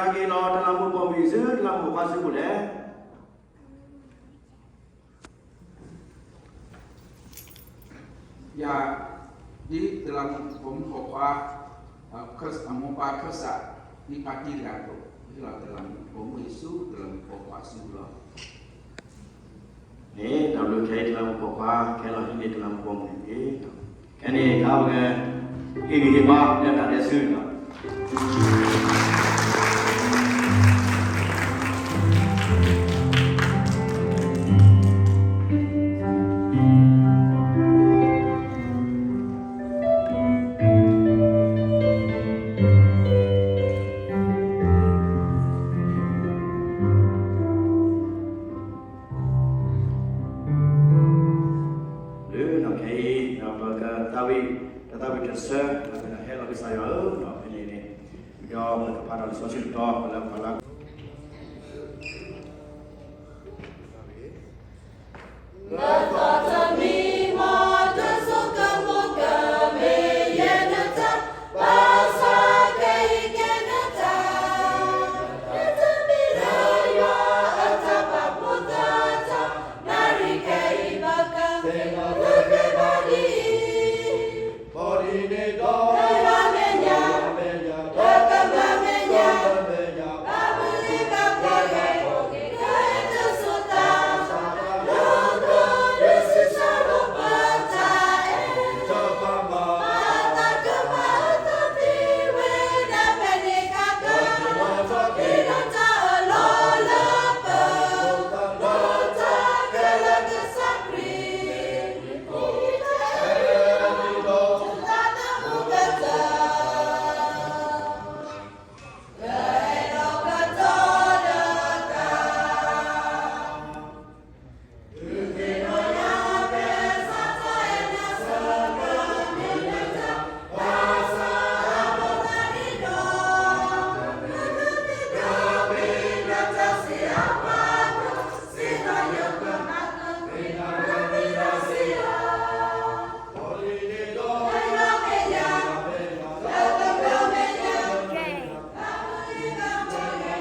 က့ၤလီၤတလးမူပိာ်မုၣ်အံၤဆူ တလးမူပိာ်ခွါအစုပူၤလဲၣ်. ယၤ ဒ်တလးမူပိာ်မုၣ်ပိာ်ခွါ အမိၢ်ပၢ်ခၢၣ်စး ဒ်ပၣ်တံၣ်တဂၤအသိး ဟ့ၣ်လီၤတလးမူပိာ်မုၣ်အံၤဆူ တလးမူပိာ်ခွါအစုပူၤလီၤ. န့ၣ် တၢ်ဘျုးခဲအံၤ တလးမူပိာ်ခွါ ကဟဲလီၤဟံးန့ၢ်တလးမူပိာ်မုၣ်န့ၣ်တက့ၢ်. ခဲန့ၣ် တၢ်ပကဟ့ၣ်ဂံၢ်ဟ့ၣ်ဘါ လၢတၢ်ဒဲးဆူန့ၣ်လီၤ. လၢနီၢ်ခဲအံၤ ပကသးဝံၣ် တၢ်သးဝံၣ်တၢ်ဆၢ ပကဟဲလီၤကစၢ်ယွၤဧၢ, ဖဲန့ၣ်န့ၣ် ဒီးပကဖးဒီးလံာ်စီဆှံတတီၤ လၢပှၤလၢ ဒီးတကတီၢ်ည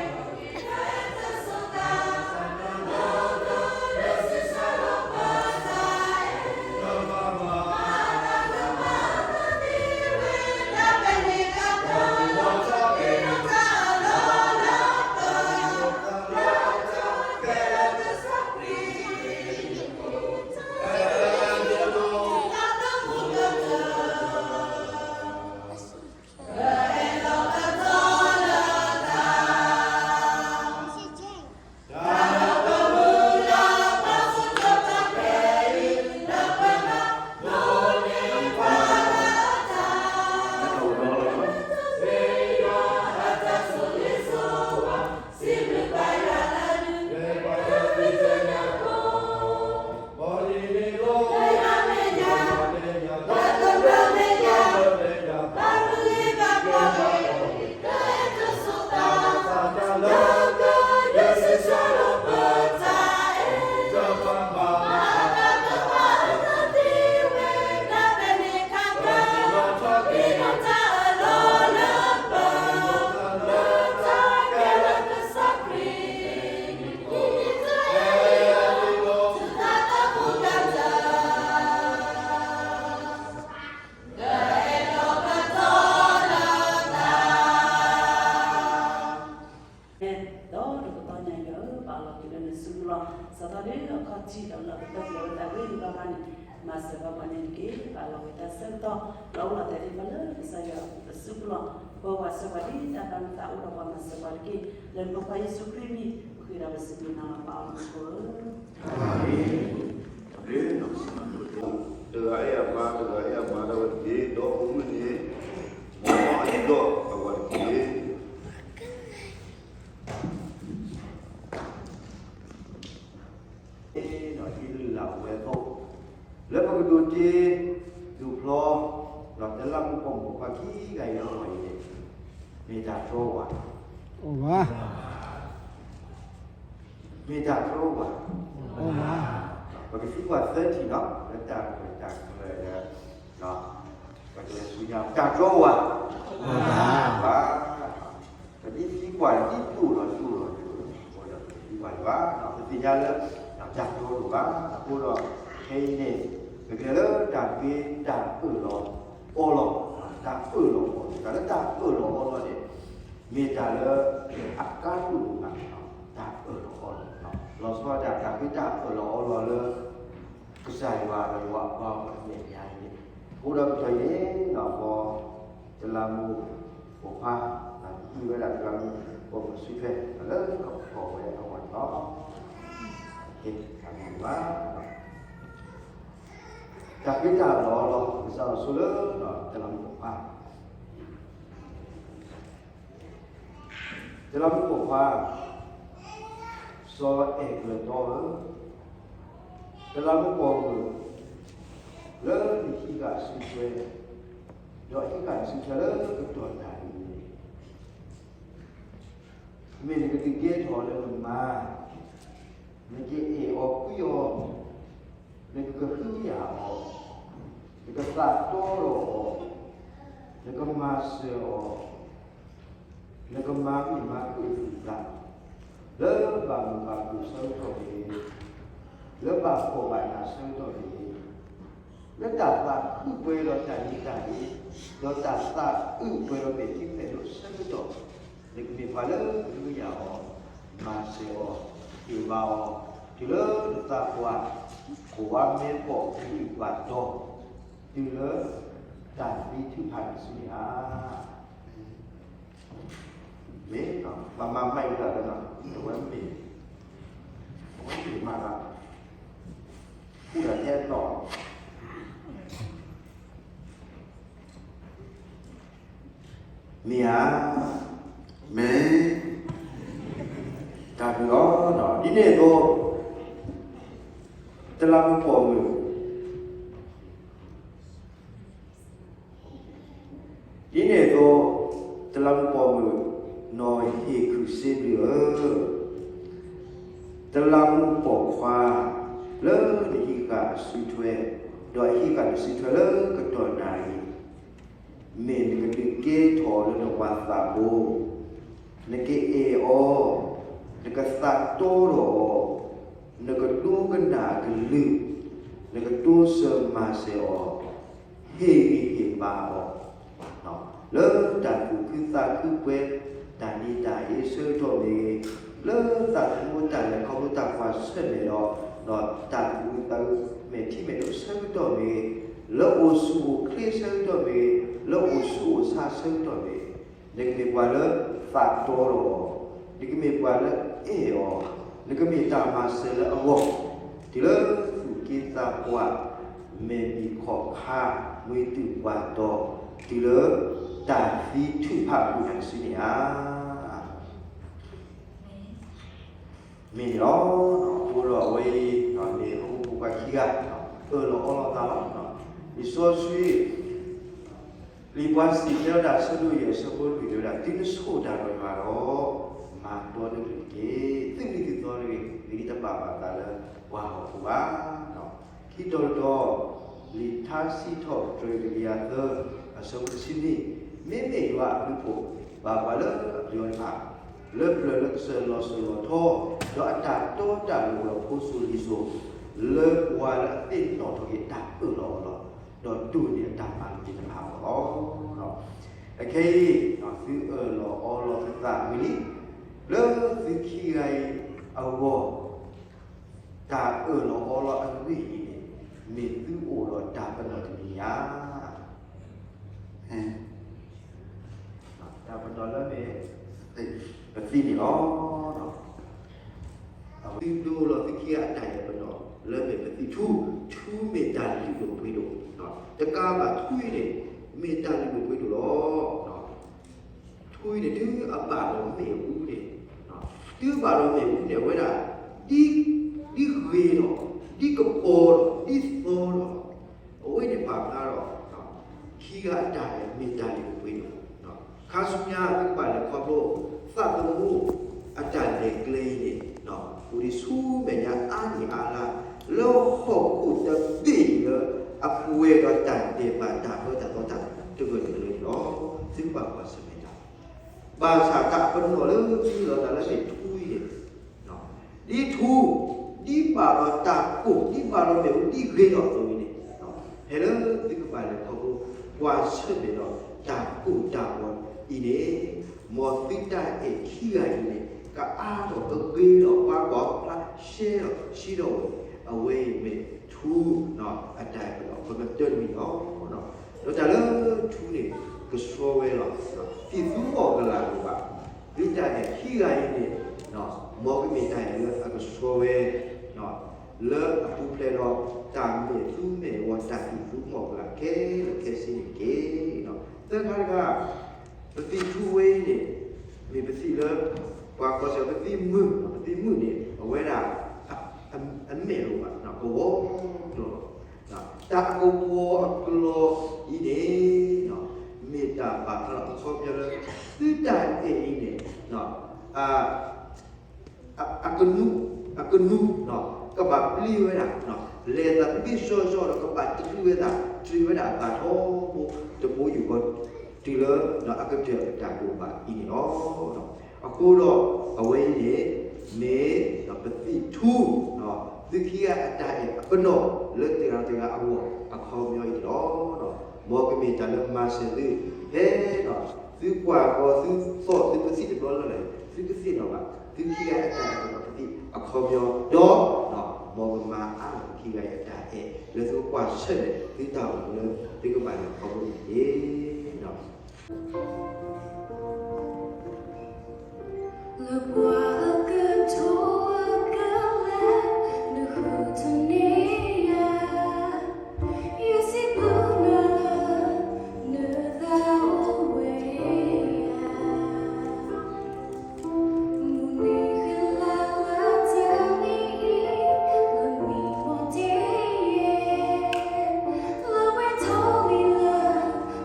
ါအံၤ ပအလီၢ်ခံလၢနစုပူၤလီၤ. စးထီၣ်လၢအခီၣ်ထံးဒီးလၢကတၢၢ်လၢဝဲတၢ်ဂ့ၢ်န့ၣ်ဘၣ်ဘၣ်န့ၣ် မၤစၢၤဘၣ်ပှၤန့ၣ်တက့ၢ်. ပအလီၢ်ဝဲတၢ်ဆၢကတီၢ် လီၤအိၣ်လီၤတဲာ်ဒံးပှၤလၢကစၢ်ယွၤအစုပူၤလီၤ. ပဝဲစၢၤပှၤဒ်တၢ်ဘၣ်နသးအိၣ်ဒီးပှၤမၤစၢၤပှၤတက့ၢ်. လၢနဖိခွါယ့ၣ်ၡူးခရံာ်အမံၤ ပဃ့ဒီးပစံးဘျုးနၤလီၤ ပၢ်အီၤမူခိၣ်ဧၢ. တဂၤအဲၣ်အမါ တဂၤအဲၣ်အမါဒၣ်ဝဲတက့ၢ်. ဒီးပိာ်မုၣ်န့ၣ် မ်အယူၢ်ထီၣ်အဝၤတက့ၢ်. ဒီးဟ့ၣ်လုၢ်လၢ်ဝဲအသိး လၢပကဒိးတ့ဒိးဖျီ ဒီးတလးမူပိာ်မုၣ်ပိာ်ခွါခံဂၤအံၤလၢအဂီၢ်အံၤန့ၣ် မ့ၢ်တၢ်တြီဝဲ အိၣ်ဘၣ် မ့ၢ်တၢ်တြီဝဲ အိၣ်ဘၣ် ပကသံကွၢ်သၢထံၣ်နီၤ လၢတၢ်ရဲၣ်တၢ်ကျဲၤလၢ ပကလဲၤဆူညါ တၢ်တြီဝဲ အိၣ်ဘၣ် ပကသံ ပှၤဒ်ဒိၣ်လီၤဒိၣ်လီၤဒိၣ်လီၤ အဃိဒီးပတသံကွၢ်လၢၤဘၣ်, ပသ့ၣ်ညါလၢ တၢ်တီလိၤဘၣ်. အဃိဒီး ခဲအံၤန့ၣ် ပကလဲၤလၢတၢ်ဃ့တၢ်အၢၣ်လီၤအီလီၤ, တၢ်အၢၣ်လီၤအီလီၤ, တၢ်လၢတၢ်အၢၣ်လီၤအီလီၤန့ၣ် မ့ၢ်တၢ်လၢ အကါဒိၣ်မး, တၢ်အၢၣ်လီၤအီလီၤ, လီၤဆီဒၣ်တၢ် တၢ်ဃ့တၢ်အၢၣ်လီၤအီလီၤလၢ ကစၢ်ယွၤဒီးယွၤအပှၤအမဲာ်ညါအံၤန့ၣ်, အဃိဒီးပတီၢ်အံၤန့ၣ် ပ တလးမူးပိာ်ခွါ, ဒ်ဝဲဒၣ်တလးမူးပိာ်မုၣ်စုထွဲ လၢကဖီၣ်ဝဲအဂီၢ်န့ၣ်လီၤ. တၢ်ဃ့တၢ်အၢၣ်လီၤအီလီၤ ကစၢ်ယွၤဆိလၢ တလးမူးပိာ်ခွါ တလးမူးပိာ်ခွါ, စီၤအဲၣ်ကျၢၤတီဧၢ, တလးမူးပိာ်မုၣ် လၢနဟံးဃာ်စုထွဲ, ဒီးဟံးဃာ်နစုထွဲလၢကတီၢ်နၢ်အံၤန့ၣ်, မ့ၢ်နကဒုးကဲထီၣ်လၢနမါ, နကအဲၣ်အီၤကွံအီၤ, နကကဟုကယာ်အီၤ, နကသးတီဒီးအီၤ, နကမၤစၢၤအီၤ, နကမၤမုာ်မၤခုၣ်အသူၣ်အသး, လၢဘၣ်မုာ်ဘၣ်ခုၣ်ဆၢကတီၢ်န့ၣ်, လၢဘၣ်ဖှီၣ်ဘၣ်နးဆၢကတီၢ်န့ၣ်, လၢတၢ်သးခုပှဲၤဒီးတၢ်နံၤတၢ်အ့, ဒီးတၢ်သးအုးပှဲၤဒီးမဲာ်ထံမဲာ်နိဆၢကတီၢ်, နကမ့ၢ်ပှၤလၢကဟုကယာ်အီၤ, မၤစၢၤအီၤ, ဟ့ၣ်ဘါအီၤ, တုၤလၢနသးပှၢ် ကဝါမဲဖီၣ်မုၢ်ပှၢ်တီ, တုၤလၢ တၢ်သံထုးဖးနစုန့ၣ်ဧါ. မ့ၢ် ပှၤမၤမၤအံၤဒၣ်လၢ အဝဲမ့ၢ် အဝဲမ့ၢ်မၤလၢ ဃူတၢ်ထဲအတီၢ် မ့ၢ်ဧါ. မ့ၢ် တၢ်ဘျုးလီၤ. ဒ်န့ၣ်အသိး တလးမူးပိာ်မုၣ် ဒ်န့ၣ်အသိး တလးမူးပိာ်မုၣ် နီၢ်ဟ့ၣ်ခုၣ်စ့ဘျုးဧၢ, တလးမူးပိာ်ခွါ လၢနဟံးဃာ်အစုထွဲ, ဒီးအဟံးဃာ်နစုထွဲလၢကတီၢ်နၢ်အံၤ, မ့ၢ်နကဒုးကဲထီၣ်လၢနဝၤသးဘိ, နကအဲၣ်အီၤ, နကသးတီဒီးအီၤ, နကဒိကနၣ်အကလုၢ်, နကတိစၢၤမၤစၢၤအီၤ, ဟ့ၣ်ဂံၢ်ဟ့ၣ်ဘါအီၤ, လၢတၢ်သူၣ်ခုသးခုပှဲၤ, တၢ်နံၤတၢ်အ့ဆၢကတီၢ်မ့ၢ်ဂ့ၤ, လၢသးသမူတၢ်လဲၤခီဖျိတၢ်ကွၢ်ဆၢၣ်မဲာ်ဒီး, ဒီးတၢ်သူၣ်အုးသးအုးမဲာ်ထံမဲာ်နိဆၢကတီၢ်မ့ၢ်ဂ့ၤ, လၢအိၣ်ဆူၣ်အိၣ်ချ့ဆၢကတီၢ်မ့ၢ်ဂ့ၤ, လၢအိၣ်ဆူၣ်အိၣ်ဆါဆၢကတီၢ်မ့ၢ်ဂ့ၤ, နကမ့ၢ်ပှၤလၢသးတီဒီးအီၤ, နကမ့ၢ်ပှၤလၢအဲၣ်အီၤ, နကမ့ၢ်တၢ်မၤစၢၤလၢအဂီၢ်, တုၤလၢသူၣ်က့သးပှၢ်, မဲာ်ဘံၣ်ခီၣ်ခါ, မှံသူၣ်ပှၢ်တီၤ, တုၤလၢတၢ်သံထုးဖးအပူၤန့ၣ်တစုန့ၣ်ဧါ. မ့ၢ်န့ၣ်လီၤ. အဃိဒီးအဝဲအံၤ မ့ၢ်ပဖိပှၤခံဂၤ အၢၣ်လီၤအီလီၤသးလီၤ. လံာ်စီဆှံ လံာ်ပှၤစံးတဲဝဲဒၣ် အဆၢဒိၣ်ယဲၢ် အဆၢဖိလွံၢ်တဲဝဲဒၣ် သုတဆိၣ်တၢ်ဒီးယွၤဒီး မၤတီနကလုၢ်တက့ၢ်. သုနံၤသုသီတဂ့ၤ, သုတဘၣ်ဘၣ်သးလၢပှၤဟီၣ်ခိၣ်ဘၣ်. ခံတီၤတတီၤ, လံာ်ထါစံးထီၣ်ပတြၢၤတကယၤသၢ အဆၢဖိတဆံနွံ, မ့မ့ၢ်ယွၤအဘျုးအဖှိၣ် ဘၣ်ပှၤလၢအပျံၤအီၤတဖၣ် လၢပျၢၤလၢကစၢၢ်လီၤစိၤလီၤထီ, ဒီးအတၢ်တီတၢ်လိၤဒီးဖိစိၤလံၤစိၤ, လၢပှၤလၢအသ့ၣ်နီၣ်ထီၣ်က့ၤတၢ်အၢၣ်လီၤအီလီၤ, ဒီးဒိၣ်န့ၢ်အတၢ်မၤလိာ်သ့ၣ်တဖၣ်အဂီၢ်လီၤ. အခဲအံၤ သုအၢၣ်လီၤအီလီၤသုသးဝံၤလံ, လၢသုခံဂၤအံၤအဂီၢ် တၢ်အၢၣ်လီၤအီလီၤအဂ့ၢ်အံၤန့ၣ် မ့ၢ်သုအိၣ်ဒီးတၢ်ပနီၣ်တမံၤဧါ. တၢ်ပနီၣ်လၢမ့ၢ် ပသံန့ၣ်လီၤ. သုဒိလီၤသုခံဂၤအတၢ်အၢၣ်ပနီၣ် လၢမ့ၢ်ပသံထူ, ထူမ့ၢ်တၢ်လုၢ်ဒိၣ်ပှ့ၤဒိၣ်, တကးဘၣ်ထူအံၤန့ၣ် မ့ၢ်တၢ်လုၢ်ဒိၣ်ပှ့ၤဒိၣ်လီၤ. ထူအံၤန့ၣ် တုၤအဘၣ်ဒီးမ့ၣ်အူန့ၣ်, တုၤအဘၣ်ဒီးမ့ၣ်အူန့ၣ် အဝဲဒၣ် ဒ်ဂ့ၤဒီး ဒ်ကပီၤဒီး ဒ်သီဒီး အဝဲန့ၣ်ပာ်ဖျါဒီး ခံဂၤအတၢ်န့ၣ် မ့ၢ်တၢ်လုၢ်ဒိၣ်ပှ့ၤဒိၣ်, ခါဆူညါသုကဘၣ်လဲၤခီဖျိ သးသမူအတၢ်လဲၤကျဲအံၤန့ၣ် အိၣ်ဒံးဆူမဲာ်ညါအါန့ၢ်အါလါ လၢဟီၣ်ခိၣ်တဘ့ၣ်အံၤလၢ အပှဲၤဒီးတၢ်ဒဲးဘးတၢ်အၢတၢ်သီတၢ်တဂၢၢ်တကျၢၤန့ၣ်လီၤ. သုကဘၣ်ကွၢ်ဆၢၣ်မဲာ်တၢ် ဘၣ်ဆၣ်တၢ်အပနီၣ်လၢသုလီၤတၢ်လၢမ့ၢ်ထူအံၤန့ၣ်, ဒ်ထူ, ဒ်ဘၣ်ဒီးတၢ်ကိၢ်, ဒ်ဘၣ်ဒီးမ့ၣ်အူ, ဒ်ဂ့ၤထီၣ်အသိးအံၤန့ၣ်, ဖဲလၢသုကဘၣ်လဲၤခီဖျိ ကွၢ်ဆၢၣ်မဲာ်ဒီးတၢ်ကိၢ်တၢ်ဂီၤအံၤန့ၣ်, မ်သုတၢ်အဲၣ်ခံဂၤအံၤန့ၣ် ကအါထီၣ်ကဂ့ၤထီၣ် ပှၤကွၢ်ဖျါရှဲထီၣ်ဆံးထီၣ်ဝဲ, အဝဲအံၤမ့ၢ်ထူ အတၢ်အဲၣ်ပနီၣ် ခီပညီတၢ်တမံၤလီၤ. ဒီးတၢ်လၢထူန့ၣ် ကဆှီဝဲလီၤ. သံၣ်သူမီၢ်ကလၢ်လၢၤဘၣ်, သုတၢ်အဲၣ်ခံဂၤအံၤန့ၣ် မ်ကမ့ၢ်တၢ်အဲၣ်လၢအကဆှီဝဲ လၢအပူၤဖျဲးဒီးတၢ်မဲာ်သူမဲာ်ဝီၤ တၢ်သံၣ်သူမီၢ်ကလၢ်ခဲလၢာ်ခဲဆ့န့ၣ်တက့ၢ်. သၢခါတခါ, ပသံၣ်ထူဝဲအံၤန့ၣ် မ့ၢ်ပသံၣ်လၢ ပှၤကီၢ်စဲၣ် ပသံၣ်မုၢ်, ပသံၣ်မုၢ်န့ၣ် အဝဲဒၣ် အမဲာ်လိၤဘၣ် ကဝီၤကျီၤလီၤ. တၢ်အကဝီၤအကျီၤအံၤန့ၣ် မ့ၢ်တၢ်ဘၣ်ဃးဒီးအခီပညီလၢ သုတၢ်အဲၣ်အံၤန့ၣ် အ အကနူ, အကနူ ကဘၣ်ပျံၤဝဲဒၣ်, လဲၤသးသဘံၣ်စီဆှံဒီး ကဘၣ်တြံဝဲသး တြံဝဲဒၣ်အသးထီဘိ တဘိယူၢ်ဃီ တုၤလၢအကတၢၢ်အတၢ်ဒိၣ်ဘၣ်အံၤန့ၣ်လီၤ. အဃိဒီးအဝဲအံၤန့ၣ် မ့ၢ်ပသံၣ်ထူ သုခံဂၤအတၢ်အဲၣ်အပနီၣ်လၢတဂၤတဂၤအဂီၢ်အခီပညီအံၤန့ၣ်လီၤ. မ်ကမ့ၢ်တၢ်လၢမၤစၢၤသု ဖဲ သုကွၢ်ဃီသုသီၣ်သုကသံၣ်တဘျီလၢ်လၢ်န့ၣ် သုကသ့ၣ်နီၣ်ဘၣ် သုခံဂၤအတၢ်အဲၣ်ပနီၣ်ပသံၣ်အခီပညီဒီး မ်ကမၤအါထီၣ်ခံဂၤအတၢ်အဲၣ် လၢသုကကွၢ်ဆၢၣ်မဲာ်သုတၢ်အိၣ်မူလၢသုကဘၣ်လဲၤခီဖျိန့ၣ်တက့ၢ်. လၢပှၤအကထိအကလဲာ် နဃုထၢန့ၢ်ယၤ ယစံးဘျုးနၤလၢ နသးအိၣ်ဝဲယၤ မုၢ်နံၤဃ့လၤလၢတနံၤအံၤ လၢမံမီၢ်တ့ၢ်ယဲၢ် လၢ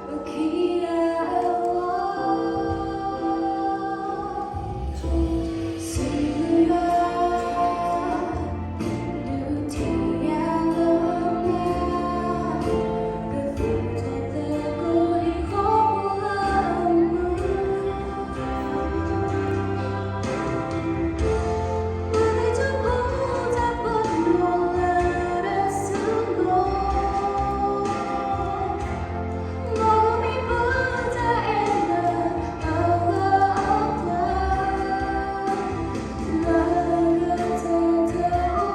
ပှဲၤထီၣ်လံလၢ ပခံဂၤအဂီၢ် အိၣ်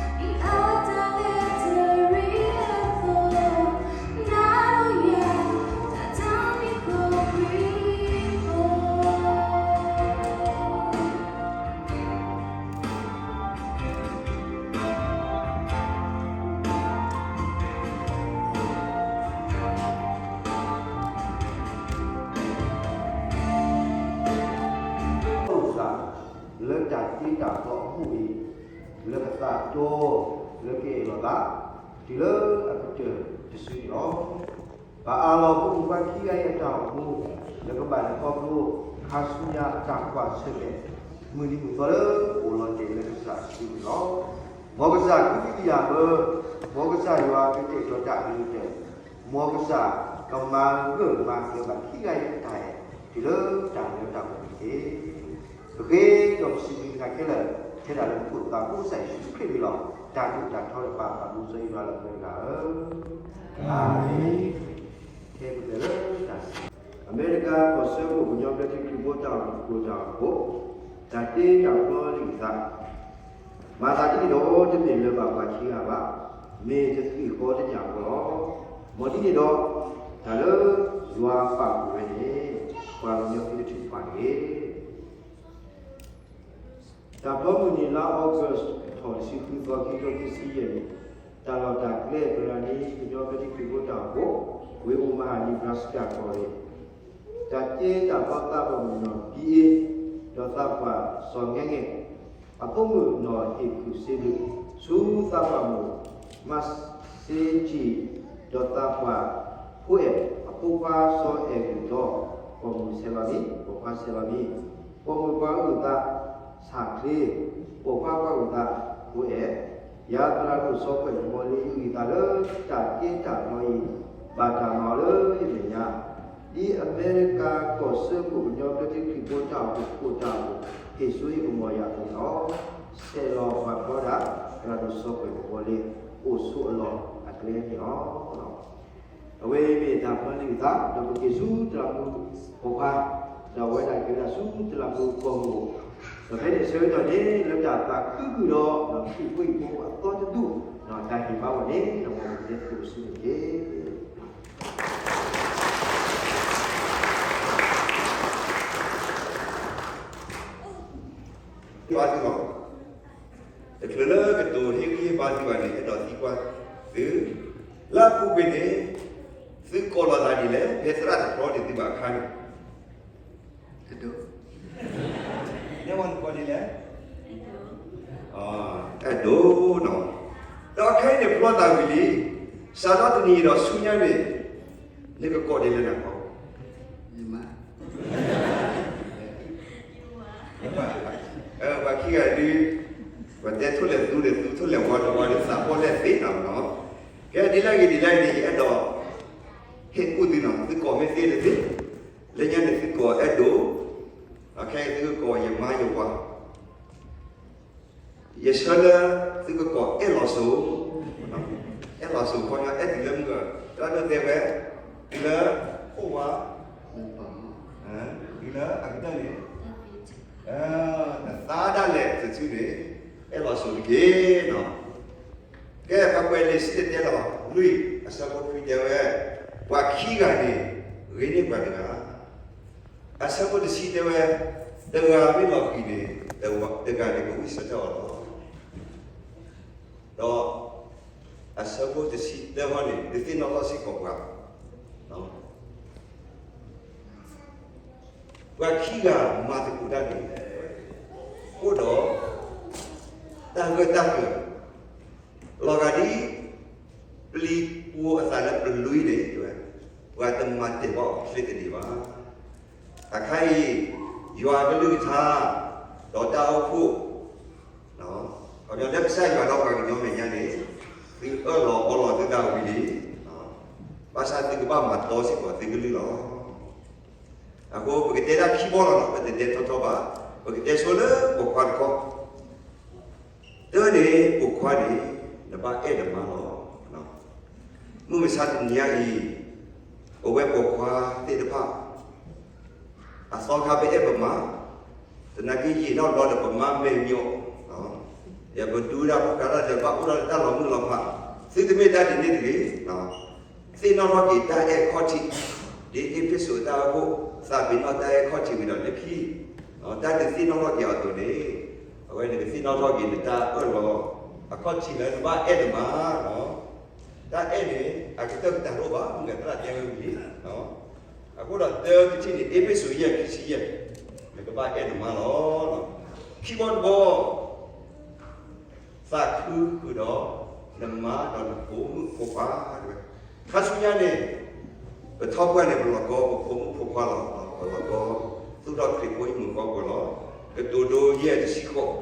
သး လၢတၢ်တ့တၢ်ဖျီအပူၤအံၤ လၢကသးတီ လၢကအဲၣ်လီၤသး တုၤလၢအကတၢၢ်တစုန့ၣ်လီၤ. ပအၢၣ်လီၤဖိမုၣ်ဖိခွါခံဂၤအံၤအတၢ်အိၣ်မူ လၢကဘၣ်လဲၤခီဖျိ ခါဆူညါအတၢ်ကွၢ်ဆၢၣ်မဲာ် မုၢ်နံၤမုၢ်သီလၢအိၣ်လီၤတဲာ်လၢကစၢ်စုပူၤန့ၣ်လီၤ. မ်ကစၢ်ကဟုကယာ်ဘၢ, မ်ကစၢ်ယွၤကတဲာ်ကတီၤတၢ်အကလုၢ်ကထါ, မ်ကစၢ်ကမၤဂၢၢ်မၤကျၢၤဘၣ်ခံဂၤအံၤအတၢ်အဲၣ် တုၤလၢတၢ်လၢတၢ်ပှဲၤန့ၣ်တက့ၢ်. ပဃ့ဒီးပစံးဘျုးနၤခဲလၢာ် ထဲဒၣ်လၢပသူၣ်ပသး ကစၢ်ယ့ၣ်ၡူးခရံာ်အမံၤလီၤ. တၢ်ဒိၣ်တၢ်ထီဒီးပၢ်သးဘိစီဆှံယွၤလၢပှဲၤတဂၤဧၢ, အၤမ့ၣ်. ခဲကတၢၢ်လၢတၢ် အမဲရကၤကီၢ်စၢဖှိၣ်ကညီဘျၢထံခရံာ်ဖိတၢ်အိၣ်ဖှိၣ်တၢ်အိၣ်ဖှိၣ်, တၢ်တ့တၢ်ဖျီလံာ်သး မၤသးဒ်န့ၣ်ဒီး တမ့ၢ်လၢၤဘၣ်ပှၤခံဂၤဘၣ်, မ့ၢ်တသ့ၣ်ဃီတညၣ်ဃီလီၤ. မ်ဒ်န့ၣ်ဒီး တၢ်လၢယွၤပာ်ဃုာ်ဝဲန့ၣ် ပှၤကညီသုတထုးဖးတဂ့ၤ. တၢ်ဖျီမုၢ်နံၤလါ August ထီၣ်တဆံဃုသီ ခံကထိခံဆံယဲၢ်နံၣ်, တၢ်လီၢ်တၢ်ကျဲ ကရၤနံ ကညီဘျၢထံခရံာ်ဖိတၢ်အိၣ်ဖှိၣ်, ဝ့ၢ် Omaha Nebraska ကီၢ်ရ့ၣ် တၢ်ကဲတၢ်ဖျီသးပှၢ်မုၣ်နီၢ် ဘံအ့, ဒီးသးပှၢ်စီၤငဲငဲၣ်, အဖိမုၣ်နီၢ်ဟ့ၣ်ခုၣ်စ့ဘျုး, ဆူသးပှၢ်မိၢ် မၤစ့ကံၣ်, ဒီးသးပှၢ်ဖိအဲၣ်, အဖိခွါစီၤအဲၣ်ဂုၢ်ဒီး, ပိာ်မုၣ်ဆဲးလီၤမံ, ပိာ်ခွါဆဲးလီၤမံ, ပိာ်မုၣ်ပှၤဂုၢ်သး ဆၣ်ချ့, ပိာ်ခွါပှၤဂုၢ်သး ဖိအဲၣ်, ယၤသရၣ်ဒိၣ်စီၤကွဲး မ်လံၤအဂံၢ်အသးလၢတၢ်ကဲတၢ်ဖျီအံၤ ဘၣ်တၢ်မၤအီၤလၢယမဲာ်ညါ, ဒ်အမဲရကၤကီၢ် ဆၢခိၣ်ကညီဘျၢထံခရံာ်ဖိတၢ်အိၣ်ဖှိၣ်တၢ်အိၣ်ဖှိၣ် ဟ့ၣ်စိဟ့ၣ်ကမီၤယၤအသိးန့ၣ်လီၤ. ဆဲးလီၤပှၤဖျီဒၣ် ရၤဒိၣ်စီၤကွဲးကဘီလ့ အိၣ်ဆိးအလီၢ်အကျဲန့ၣ်လီၤ. အဝဲအံၤမ့ၢ်တၢ်ဖျီလံာ်ပသး ဒီးပက့ၤဆူတလးမူပိာ်ခွါ, ဒီးအဝဲဒၣ်ကဲဝဲဒၣ်ဆူတလးမူကီၢ်မုၢ်အိၣ်, ဒီးဖဲန့ၣ်ဆၢကတီၢ်န့ၣ် လၢတၢ်သးခုဃုာ်ဒီး ခရံာ်ဖိအံၤဖိအသီတဒူၣ် တၢ်ဟ့ၣ်ဘါဝဲန့ၣ် ဒီးမ်ပကတဲသကိးဆူန့ၣ်တက့ၢ်. ဘါသုလီၤ. တချုးလၢကတိၤဟ့ၣ်ဂံၢ်ဟ့ၣ်ဘါသုဘၣ်န့ၣ် အဲၣ်ဒိးသံကွၢ်သု, လၢအပူၤကွံာ်န့ၣ် သုကိးလီၤသးဒ်လဲၣ်, ဖဲသရၣ်တဖျီန့ၢ်သုဘၣ်အခါန့ၣ် အဲၣ်ဒိး, နဲၣ်ဝဲနကိးဒ်လဲၣ်, အဲၣ်ဒိးနီၤ. ဒီးခဲအံၤန့ၣ်ဖျီသးဝံၤလံ, စးထီၣ်တနံၤဒီးဆူညါန့ၣ် နကကိးဒ်လဲၣ်နၤခီ, ယမါ ပှၤခံဂၤဒုး, ပှၤတဲထိၣ်လဲၣ်သူန့ၣ် သူထိၣ်လဲၣ်ဝါဒီးဝါဒီးသးပီၣ်လဲၣ်သ့နီၤနီၤ. ကဲဒ်လဲၣ်ဂ့ၤဒ်လဲၣ်ဂ့ၤန့ၣ် ယအဲၣ်ဒိး ဟ့ၣ်ကူၣ်သုနီၤ, သုကိးမ့ၢ်သ့တသ့, လၢညါန့ၣ်သုကိးအဲၣ်ဒိး, ခဲအံၤသုကကိးယမါယဝၤ ယဆၢလၢသုကကိးအဲၣ်လီၤစိၤ, အဲၣ်လီၤစိၤခီညီ အဲၣ်တုၤလၢမုၢ်ဂၢၢ်, တၢ်ဒိးတဲဝဲ, တုၤလၢအိၣ်ဝါ, တုၤလၢအကတၢၢ်န့ၣ်, နသါဒၣ်လဲာ်တစုန့ၣ်, အဲၣ်လီၤစိၤတက့ၢ်နီၤ. ကဲ ပကွဲးလံာ်စံၣ်တဲၤတဲလီၤလွံၢ် အဆၢဖိခွံတဲဝဲ, ပှၤခံဂၤန့ၣ် ဂ့ၤန့ၢ်ပှၤတဂၤ အဆၢဖိတဆံတဲဝဲ, တဂၤမ့ၢ်လီၤဃံၤန့ၣ်, တဂၤန့ၣ် ကဝံၣ်ဆၢထၢၣ်အီၤလီၤ. ဒီးအဆၢဖိတဆံတၢဟီန့ၣ် ဒုးသ့ၣ်နီၣ်ထီၣ်စ့ၢ်ကီးပှၤ, ပှၤခံဂၤမၤသကိးတၢ်န့ၣ်, အိၣ်ဒီးတၢ်ဂၢၢ်တၢ်ကျၢၤ, လီၤဂာ်ဒ် ပျံၤပူၤအသးလၢပလွံၢ်န့ၣ်, ပှၤတမၤတ့ၢ်ဘၣ်အီၤချ့တန့ၢ်ဘၣ်. အခါအံၤ ယွၤကလုၢ်ကထါ ဒီးတၢ်အိၣ်ဖှိၣ် ခီပညီလၢကစၢ်ယွၤဒီးပှၤကညီမဲာ်ညါန့ၣ်, သုအၢၣ်လီၤအီလီၤသုသးဝံၤလံ, ဘၣ်ဆၣ်သုကဘၣ်မၤတီစ့ၢ်ကီးသုကလုၢ်လီၤ. အဃိပကတဲတၢ်ခံဘီလီၤနီၤ, ပတတဲထီထီဘၣ်, ပကတဲဆိလၢပိာ်ခွါတခီ တၢန့ၣ် ပိာ်ခွါန့ၣ် နဘၣ်အဲၣ်နမါလီၤ. မုၢ်မဆါတနံၤအံၤ, ပဝဲပိာ်ခွါသ့ၣ်တဖၣ် အသီခါပအဲၣ်ပမါ, သနာ်က့ယံာ်ထီၣ်ဘျီဒီးပမါမဲာ်ညိး, ယပဒူတၢ်ဖိကါတၢ်ဒီးဘၣ်အိၣ်ဒီးတၢ်လီၤမုၢ်လီၤဖး, သုတမ့ၢ်တၢ်ဒ်န့ၣ်တဂ့ၤ. သ့ၣ်နီၣ်ထီၣ်က့ၤတၢ်အဲၣ်ခီၣ်ထံး, ဒ်အ့းဖ့းစူးအတၢ်အိၣ်ဖှိၣ် သးပ့ၤနီၣ်တၢ်အဲၣ်ခီၣ်ထံးဝံၤဒီးလၢခံ, တၢ်ဒုးသ့ၣ်နီၣ်ထီၣ်က့ၤအသိးန့ၣ်, အဝဲန့ၣ်ကသ့ၣ်နီၣ်ထီၣ်က့ၤနတၢ်အၢၣ်လီၤ, အခီၣ်ထံးလၢနဘၣ်အဲၣ်နမါလီၤ. တၢ်အဲၣ်န့ၣ် အကတၢၢ်ကတၢၢ်တအိၣ်ဘၣ်, မုၢ်ဂၤသရၣ်တဲဝဲဝံၤလံ. အဃိဒီးတၢ်ကထံၣ်န့ၣ် အ့းဖ့းစူးယဲၢ်ခံဆံယဲၢ်, နကဘၣ်အဲၣ်နမါလီၤ. ခံဘီတဘီ သးခုဃုာ်ဒီး နမါဒီးနဖိမုၣ်ဖိခွါတဝဲ. ခါဆူညါန့ၣ် ပထီၣ်ပှၢ်န့ၣ် ပလီၤကီပဖိမုၣ်ဖိခွါလီၤ, ပလီၤကီ သူၣ်ထီၣ်ခရံာ်ဖိအမုၢ်ဃီပှဲၤလီၤ, ကတိၤဒိယဲၢ်တဆံဃိး,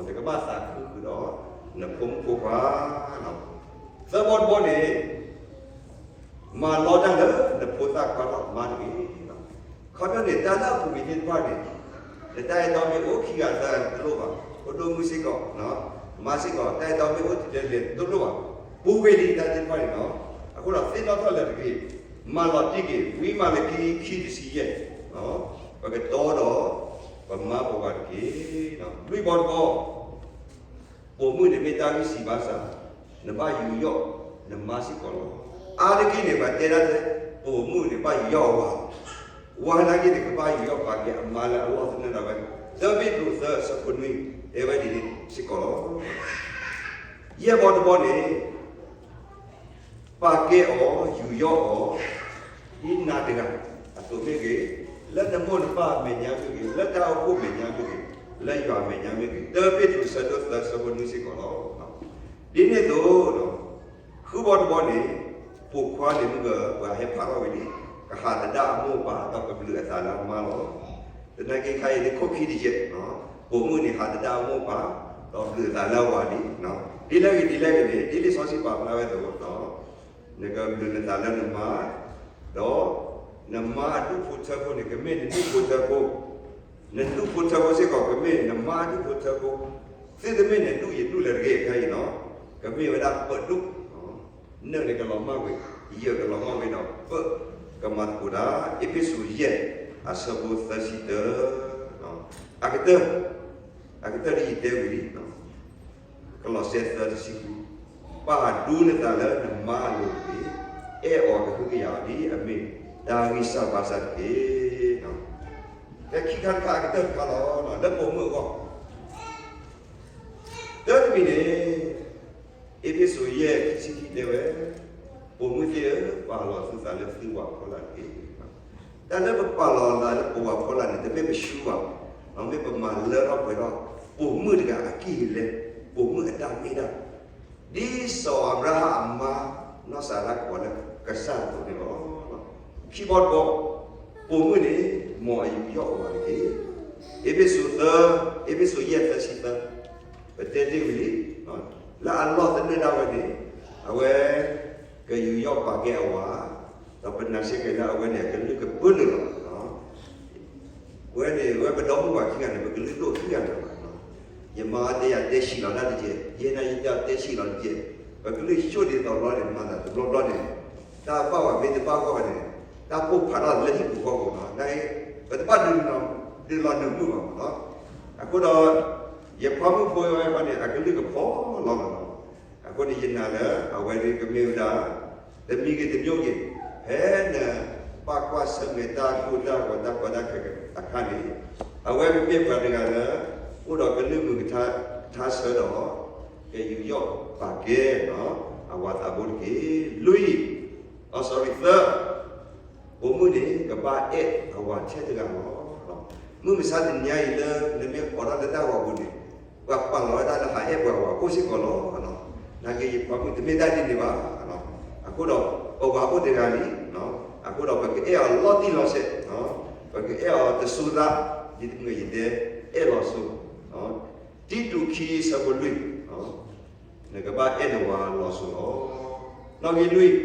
နကဘၣ်သးခုဃုာ်ဒီး နဖိမုၣ်ဖိခွါလီၤ. သၢဘီတဘီန့ၣ် မၤလီတၢ်လၢနဖိသၣ်ခွါဒီးမါတဂ့ၤ. ခီဖျိန့ၣ် တၢ်လၢအပူၤကွံာ်သ့ၣ်တဖၣ်န့ၣ် နတၢ်အဲၣ်တီမ့ၢ်အိၣ်ခံဂၤသၢဂၤတလိၣ်ဘၣ်, ဖိဒိၣ်မုၣ်စ့ၢ်ကီး, မါစ့ၢ်ကီး တၢ်အဲၣ်တီမ့ၢ်အိၣ်တလဲလဲတလိၣ်ဘၣ်, ပူၤကွံာ်လံတၢ်သ့ၣ်တဖၣ်န့ၣ်လီၤ. အဃိဒီးသ့ၣ်နီၣ်ထီၣ်လၢတဂ့ၤ, မၤလီၤတံၢ်က့ၤ, ဝံမၤလကံခံတဆံယဲၢ်, ပကတီဒီး ပမါပဝၤတက့ၢ်. လွံၢ်ဘီတဘီ ပိာ်မုၣ်န့ၣ်မ့ၢ်တၢ်ဂံၢ်စၢ်ဘါစၢ်, နဘၣ်ယူးယီၣ်နမါစ့ၢ်ကီးလီၤ. အါတက့ၢ်န့ၣ် ပှၤတဲဒၣ်လၢ ပိာ်မုၣ်န့ၣ် ဘၣ်ယူးယီၣ်အဝၤ, ဝၤနာ်က့န့ၣ် ကဘၣ်ယူးယီၣ်ပာ်ကဲအမါလၢအလီၢ်သနၢၣ်ဒၣ်ဝဲ, တၢပ့းတရူးသၢဆၢဖိနွံ တဲဝဲဒ်န့ၣ်စ့ၢ်ကီးလီၤ. ယဲၢ်ဘီတဘီန့ၣ် ပာ်ကဲအီၤ ယူးယီၣ်အီၤ ဒ်နၤတဂၤအသိးမ့ၢ်ဂ့ၤ, လၢနမိၢ်နပၢ်အမဲာ်ညါမ့ၢ်ဂ့ၤ, လၢတၢ်အိၣ်ဖှိၣ်မဲာ်ညါမ့ၢ်ဂ့ၤ, လၢယွၤအမဲာ်ညါမ့ၢ်ဂ့ၤ, တၢပ့းတရူးဆၢဒိၣ်သၢဆၢဖိနွံစ့ၢ်ကီးလီၤ. ဒ်န့ၣ်အသိး ဃုဘီတဘီန့ၣ် ပိာ်ခွါန့ၣ်မ့ၢ်ဂ့ၤ ပှၤဟဲဖးထီၣ်ဝဲန့ၣ် ကဟးသဒၣ်အမိၢ်အပၢ် ဒီးကဘျုးအသးလၢအမါလီၤ. သနာ်က့ခါအံၤန့ၣ် ခိၣ်ခံတယဲၢ်, ပိာ်မုၣ်န့ၣ်ဟးသဒၣ်အမိၢ်အပၢ် ဒီးဘျုးအသးလၢအဝၤလံ. ဒ်လဲၣ်ဂ့ၤဒ်လဲၣ်ဂ့ၤန့ၣ် ဒ်လံာ်စီဆှံပာ်ဖျါဝဲအသိး နကဘျုးနသးလၢနမါ, ဒီး နမါအဒူၣ်ဖိထၢဖိန့ၣ် ကမ့ၢ်နဒူၣ်ဖိထၢဖိ, နဒူၣ်ဖိထၢဖိစ့ၢ်ကီး ကမ့ၢ်နမါအဒူၣ်ဖိထၢဖိ, သုတမ့ၢ်နဒူၣ်ယဒူၣ်လၢတဂ့ၤခဲအံၤနီၤ, ကမ့ၢ်ဝဲဒၣ်ပၢၤဒူၣ်, နၢၣ်န့ၣ်ကလီၤမၢ်ဝဲ, ယၢၢ်ကလီၤမၢ်ဝဲဒီး ပၢၤကမၤသကိးတၢ်, အ့းဖ့းစူး ယဲၢ် အဆၢဖိသၢဆံတၢ, အကတၢၢ်, အကတၢၢ်ဒ်ယတဲဝံၤလံ ကလီးစဲ သၢ တဆံဃု, ပာ်ဒူနသးလၢနမါအလိၤတက့ၢ်, အဲၣ်အီၤကဟုကယာ်အီၤ ဒ်အမ့ၢ်တၢ်ဂံၢ်စၢ်ဘါစၢ်တက့ၢ်. ဖဲခံခါတခါအကတၢၢ်တခါလီၤ, လၢပိာ်မုၣ်အဂီၢ်, တၢ်တမံၤန့ၣ်, အ့းဖ့းစူး ယဲၢ် ခံဆံခံ တဲဝဲ, ပိာ်မုၣ်သ့ၣ်ဧၢ, ပာ်လီၤသုသးလၢသုဝၤဖီလာ်တက့ၢ်. တၢ်လၢပပာ်လီၤသးလၢပဝၤဖီလာ်န့ၣ် တမ့ၢ်ပဆူဘၣ်, မ့ၢ်ပမၤလၢထီၣ်ပှဲၤထီၣ် ပိာ်မုၣ်တဂၤအကံၢ်အလဲ, ပိာ်မုၣ်အတၢ်မ့ၢ်တၢ်, ဒ်စီၤအၤဘြၤဟၣ်အမါ နီၢ်စၤရါကိးလၢကစၢ်အသိးန့ၣ်လီၤ. ခံဘီတဘီ, ပိာ်မုၣ်န့ၣ် မ်အယူးယီၣ်အဝၤတက့ၢ်. အ့းဖ့းစူး သၢ, အ့းဖ့းစူး ယဲၢ် သၢဆံသၢ, ပတဲတ့ၢ်ဝံၤလံ, လၢအလီၢ်သနၢၣ်ဒၣ်ဝဲန့ၣ်, အဝဲကယူးယီၣ်ပာ်ကဲအဝၤ, ဒီးပနာ်စ့ၢ်ကီးလၢအဝဲန့ၣ် အကလုၢ်ကပၢနုာ်လီၤ. ဝဲန့ၣ် ဝဲပဒီမုၢ်ဝၤခံဂၤန့ၣ် ပကလုၢ်ဒိၣ်ခံဂၤလၢၤဘၣ်. ယမါတဲယၤတဲဆံးလီၤတၢ်တက့ၢ်, ယဲဒၣ်ယတဲဆံးလီၤတက့ၢ်, ပကလုၢ်ဆိၣ်ဒ်သိးဘျီန့ၣ် မၤသးတဘျီဘျီန့ၣ်, တၢ်ဘၣ်ဝဲမ့ၢ်တဘၣ်ဂီၢ်ဘၣ်န့ၣ်, တၢ်ပိၢ်ဖးထီၣ်လၢဟံၣ်ပူၤဃီပူၤလီၤ. နာ်က့, ပတဘၣ်ဒုးလီၤနုာ်မုၢ်ဘၣ်မးလီၤ. အဃိဒီး, ယခွါမုၣ်ဖိဝဲန့ၣ် အကလုၢ်ကဖီလီၤလီၤလီၤ. အဃိန့ၣ်ယနာ်လၢ အဝဲဒၣ်ကမ့ၢ်ဝဲဒၣ် တမံၤဂ့ၤတမံၤဂ့ၤ, ဖဲနဘၣ်ကွၢ်ဆၢၣ်မဲာ်တၢ်ကိၢ်တၢ်ဂီၤတၢ်ကီတၢ်ခဲအခါန့ၣ်, အဝဲကမ့ၢ်ပှၤတဂၤလၢ အိၣ်ဒီးကလုၢ်မုာ်ကထါဆၢဒီး ကယူးယီၣ်ပာ်ကဲ အဝၤသးဘိတက့ၢ်. လွံၢ်, အ sorry, သၢ, ပိာ်မုၣ်န့ၣ် ကဘၣ်အဲၣ်အဝၤထဲတဂၤလီၤ. မုၢ်မဆါတနံၤအံၤလၢ နမ့ၢ်အိးထီၣ်လၢတၢ်ဂီၤပူၤန့ၣ်, ပှၤပာ်လီၤဝဲဒၣ်လၢဟးအဲၣ်ပှၤဝၤအိၣ်စ့ၢ်ကီးလီၤ. နာ်က့ယခွါမုၣ်တမ့ၢ်တၢ်ဒ်န့ၣ်ဘၣ်. အဃိဒီး ပဝၤအိၣ်တဂၤလံ, အဃိဒီးပကအဲၣ်အီၤလီၤတံၢ်လီၤဆဲး, ပကအဲၣ်အီၤတစိၤသး, ဒ်ယတဲအဲၣ်လီၤစိၤ, တံတူးခံ ဆၢဖိလွံၢ်, နကဘၣ်အဲၣ်နဝၤလီၤစိၤလီၤ. နီၣ်ဂံၢ်လွံၢ်,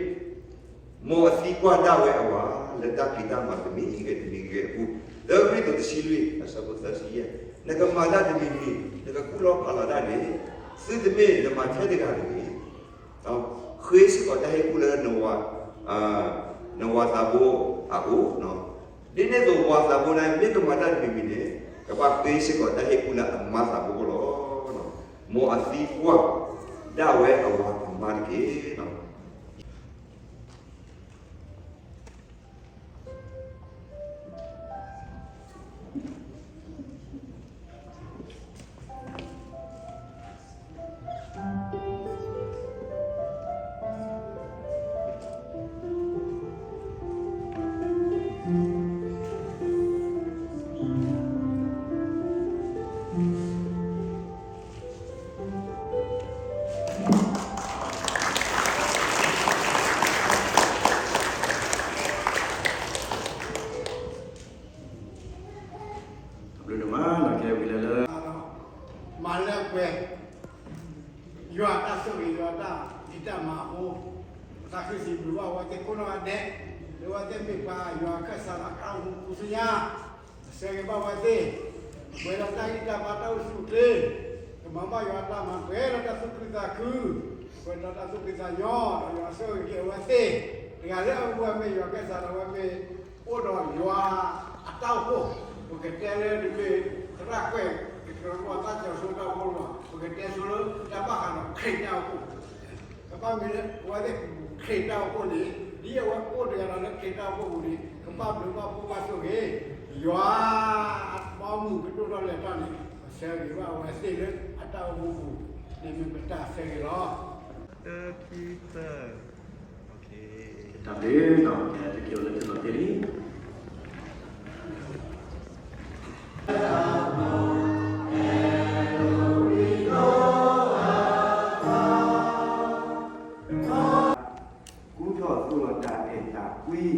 မ်အသံကွၢ်ဒၣ်ဝဲအဝၤ လၢတၢ်ဖံးတၢ်မၤတမံၤဂ့ၤတမံၤဂ့ၤအပူၤ, တၢကရံၣ်သူး တဆံလွံၢ် အဆၢဖိသၢဆံယဲၢ်, နကမၤတၢ်တမံၤမံၤ နကကူၣ်လီၤဖးလီၤဒၣ်န့ၣ်, သုတမ့ၢ်နမၤထဲတဂၤတဂ့ၤ. ဃ့စ့ၢ်ကီးတၢ်ဟ့ၣ်ကူၣ်လၢ နဝၤသးဘိအအိၣ်, ဒ်န့ၣ်အသိးဝၤသးဘိန့ၣ် မ့ၢ်ကမၤတၢ်တမံၤမံၤန့ၣ်, ကဘၣ်ဃ့စ့ၢ်ကီးတၢ်ဟ့ၣ်ကူၣ်လၢအမါသးဘိအအိၣ်လီၤ. မ်အသံကွၢ်ဒၣ်ဝဲအဝၤအမါတက့ၢ်. တဘျုးဒိၣ်မး လီၤကဲဝံၤလၢလၢ မၤလၢပှဲၤ ယွၤတၢ်ဆိၣ်ဂ့ၤ ယွၤတၢ်ဖံးတၢ်မၤအဃိ, သးခုစံးဘျုးဘၣ်အဝဲသ့ၣ်ကိးနီၢ်ဂၤဒဲး, လၢအဝဲသ့ၣ်မ့ၢ်ပှၤယွၤအခၢၣ်စးလၢအကါမူပူၤဆူညါ, ဆၢဂ့ၤဘၣ်အဝဲသ့ၣ်, ပှဲၤဒီးတၢ်ဂံၢ်တၢ်ဘါတၢ်အိၣ်ဆူၣ်အိၣ်ချ့, ကမၤဘၣ်ယွၤတၢ်မၤပှဲၤဒီးတၢ်သူၣ်ခုသးခု, ပှဲၤဒီးတၢ်သူၣ်ဖှံသးညီ, ဒီးယွၤဆိၣ်ဂ့ၤက့ၤအဝဲသ့ၣ်, တဂၤလၢအဝဲမ့ၢ်ယွၤအခၢၣ်စးဒီးအဝဲမ့ၢ် အိၣ်ဒီးယွၤအတၢ်အိၣ်ဖှိၣ်, ပကတဲလၢတမ့ၢ်သရၣ်ကွဲး ကတြီပီၣ်တၢ်ကီၤဆိတၢ်အိၣ်ဖှိၣ်လီၤ, ပကတဲဆိလၢတၢ်ဘၣ်ဃးဒီးခရံာ်တၢ်အိၣ်ဖှိၣ်, ကဘၣ်မ့ၢ်လၢအဝဲသ့ၣ်ခရံာ်တၢ်အိၣ်ဖှိၣ်န့ၣ်, ဒ်အဝဲအိၣ်တဂၤဒီးလၢခရံာ်တၢ်အိၣ်ဖှိၣ်ပူၤန့ၣ် ကဘၣ်ဘျုးဘၣ်ဖှိၣ်ဘၣ်ဆိၣ်ဂ့ၤ, ယွၤအဘီအမုၢ်ကဒိၣ်ထီၣ်လဲၤထီၣ်န့ၣ် ဆၢဂ့ၤဘၣ်အဝဲသ့ၣ်လၢအတၢ်အိၣ်ဖှိၣ်ပူၤ, န့ၣ်မ့ၢ်ပတၢ်ဆၢဂ့ၤလီၤ. တၢခံသၢ တၢ်ဘျုးနီၤ, ကဲသုက့ၤလၢတနီၤသ့လံ. ကူထီၣ်သိလီၤတၢ်အဲၣ်တၢ်ကွံ,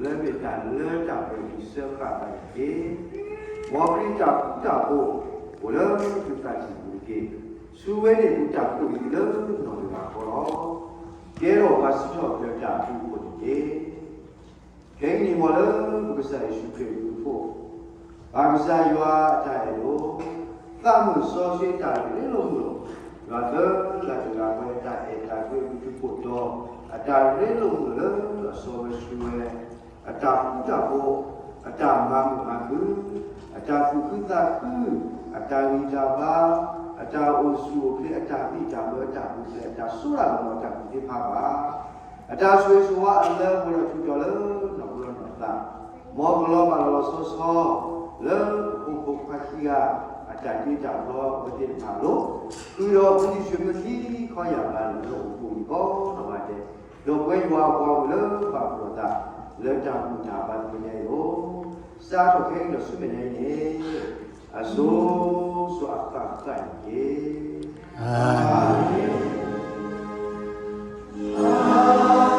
လၢမ့ၢ်တၢ်လၢတၢ်ပှဲၤအံၤ စၢဃာ်တၢ်တက့ၢ်. မ်ခရံာ်တၢ်ဃူတၢ်ဖိး အိၣ်လၢသုသးကံၢ်ပူၤတက့ၢ်. ဆူဝဲန့ၣ် ပူၤတၢ်ကိးအံၤလၢနီၢ်တဂၤဃီလီၤ. ကဲထီၣ်ပှၤစံးထီၣ်ပတြၢၤတၢ်အဘျုးအဖှိၣ်တက့ၢ်. ခဲကနံၣ်အံၤလၢပကစၢ်ယ့ၣ်ၡူးခရံာ်အဘျုးအဖှိၣ်, ပၢ်ကစၢ်ယွၤအတၢ်အဲၣ်ဒိၣ်, သးမုာ်စီဆှံအတၢ်ရ့လိာ်မုာ်လိာ်, ယွၤသၢဂၤတဂၤပှဲၤအတၢ်အဲၣ်တၢ်ကွံအဘျုးအဖှိၣ်ဒီး, အတၢ်ရ့လိာ်မုာ်လိာ်လၢအစီဝဲဆှံဝဲ, အတၢ်ဃူတၢ်ဖိး, အတၢ်မၤမုာ်မၤခုၣ်, အတၢ်သူၣ်ခုသးခု, အတၢ်ဂံၢ်တၢ်ဘါ, အတၢ်အိၣ်ဆူၣ်အိၣ်ချ့, အတၢ်ဘံၣ်တၢ်ဘၢ, အတၢ်ပူၤဖျဲး, အတၢ်စိတၢ်ကမီၤ, အတၢ်ကူၣ်သ့ဖးဘၣ် အတၢ်ဆိၣ်ဂ့ၤဆိၣ်ဝါအလၢပှဲၤဒီးထူးတီၤလၢနီၢ်ကလီနီၢ်သး, မ်ကလီၤဘၣ်လီၤလီၤဆီဆီ, လၢပဖိမုၣ်ဖိခွါခံဂၤအတၢ်တ့တၢ်ဖျီအဝဲသ့ၣ်တဖၣ်အလိၤ, ဃုာ်ဒီးပူၤတံၢ်ဆှၢမုၢ်ခံခီယၢ်ဘးလၢအိၣ်ဖှိၣ်အံၤကိးနီၢ်ဂၤဒဲး, ဒီးပဝဲယွၤအပှၤဂီၢ်လၢဘၣ်ဘျီၣ်သးလၢတၢ်ဘူၣ်တၢ်ဘါသ့ၣ်ညါအံၤလီၤ. စးထီၣ်ခဲအံၤဒီးဆူမဲာ်ညါအံၤန့ၣ် အစိၤစိၤအဃၣ်ဃၣ်န့ၣ်တက့ၢ်. အၤမ့ၣ်.